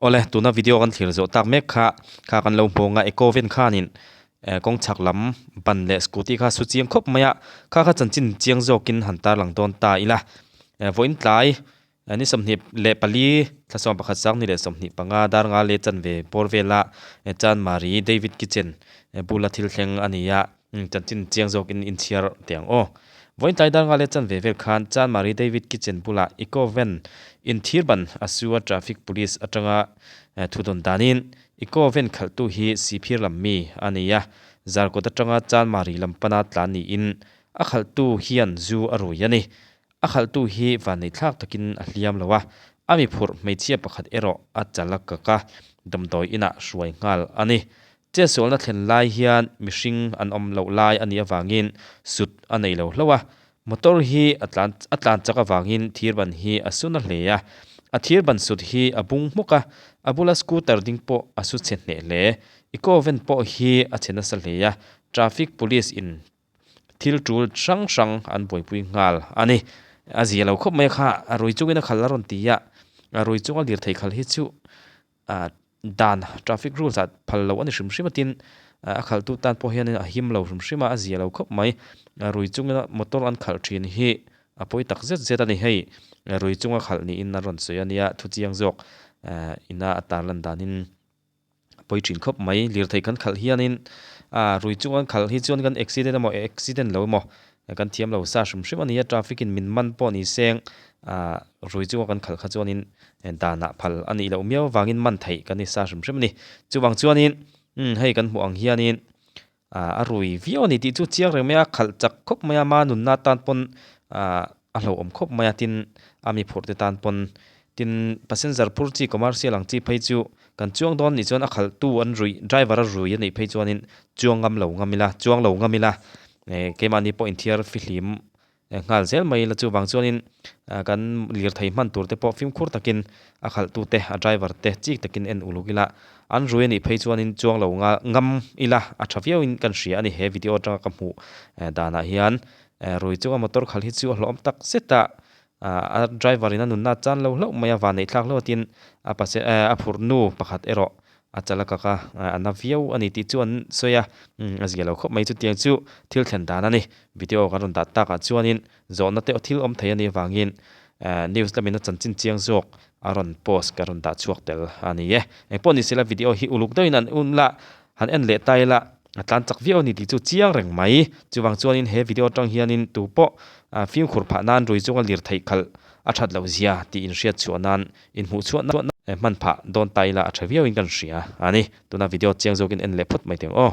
Awle, tuna video kan thlir zawh tak mek kha kha kan lo hmu ang a, eco van khanin kawng chhak lam ban leh scooty kha su chiang khawp mai a, kha kha chanchin chiang zawkin han tarlang dawn ta ila, vawiin tlai Ni 24 thla 11 sang ni leh 25 dar nga leh chanve bawr vela Chanmari David Kitchen bula thil thleng a ni a, chanchin chiang zawkin inchhiar teh ang aw. Vawiin tlai dar nga leh chanve vel khan Chanmari David Kitchen bula Eco Van inthir ban a su a traffic police atanga thu dawn danin Eco Van khalhtu hi Sihphir lam mi a ni a, Zarkawt atanga Chanmari lam pana tlan niin a khalhtu hian zu a rui a ni. A khalhtu hi vanneihthlak takin a hliam lo a, a mi phurh hmeichhia pakhat erawh a chal a kak a, damdawi inah hruai nghal a ni. Chetsualna thlen lai hian mihring an awm loh lai a nih avangin sut a nei lo hlauh a, motor hi a tlan a tlan chak avangin thirban hi a su na hle a, a thirban sut hi a bung hmuk a, a bula scooter ding pawh a su chhe hneh hle. Eco van pawh hi a chhe nasa hle a, traffic police in Thil tul hrang hrang an buaipui nghal a ni. A zia lo khawp mai a kha, a rui chungin a khal a rawn ti a, a rui chunga lirthei khal hi chu dan traffic rules ah phal loh a ni hrim hrim a tin a khalhtu tan pawh hianin a him lo hrim hrim a, a zia lo khawp mai. A rui chungina motor an khalh thin hi a pawi tak zet zet a ni. Hei rui chunga khalh niin a rawn sawi a nia, thuchiang zawk ina a tarlan danin. A pawi thin khawp mai, lirthei kan khalh hianin ah rui chung an khalh hi chuan kan accident emaw accident lo emaw kan thiam lo sa hrim hrim a ni a, traffic in min man pawh ni seng ah rui chunga kan khalh kha chuanin danah phal a nih loh miau avangin man theih kan ni sa hrim hrim a ni. Chuvang chuanin umm hei kan hmuh ang hianin ah a rui viau a ni tih chu chiang reng mai a, khalh chak khawp mai a, ma nunna tan pawn ah a hlauhawm khawp mai a, tin a mi phurh te tan pawn tin passenger phur chi commercial ang chi phei chu kan chuang dawn nih chuan a khalh tu an ruih driver a rui a nih phei chuanin chuang ngam lo ngam ila chuang lo ngam ila eh keimahni pawh inthiar fihlim nghal zel mai ila chuvang chuanin kan lirthei hman tur te pawh fimkhur takin a khalh tu te a driver te chik takin en uluk ila an rui a nih phei chuanin chuang lo ngam ila a tha viauin kan hria a ni he video atanga ka hmuh danah hian. Rui chunga motor khalh hi chu a hlawhawm tak zet a, a driver in a nunna a chan lo hlauh mai a, vanneih thlak hlauh atin a pase a phurh nu pakhat erawh a chal a kak a, a na viau a ni tih chu an sawi a, a zia lo khawp mai chutiang chu thil thlen dan a ni. Video kan rawn dah takah chuanin zawhna te thil awm thei a nih avangin news lamin a chanchin chiang zawk a rawn post ka rawn dah chhuak tel a ni e. Engpawh ni sela video hi uluk deuhin an un la, han en leh ta ila a tlan chak viau a ni tih chu chiang reng mai. Chuvang chuanin he video atang hianin tu pawh fimkhur phah nan rui chunga lirtheih khalh a that loh zia tih inhriat chhuah nan inhmuh chhuah nan hman phah dawn ta ila a tha viauin kan hria a ni. Tuna video chiang zawkin en leh phawt mai teh ang aw.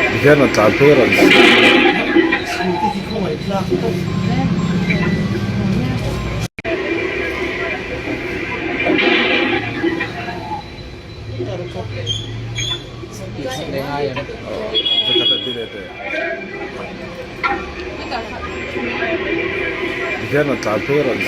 Tikhian a tlan phei rawn.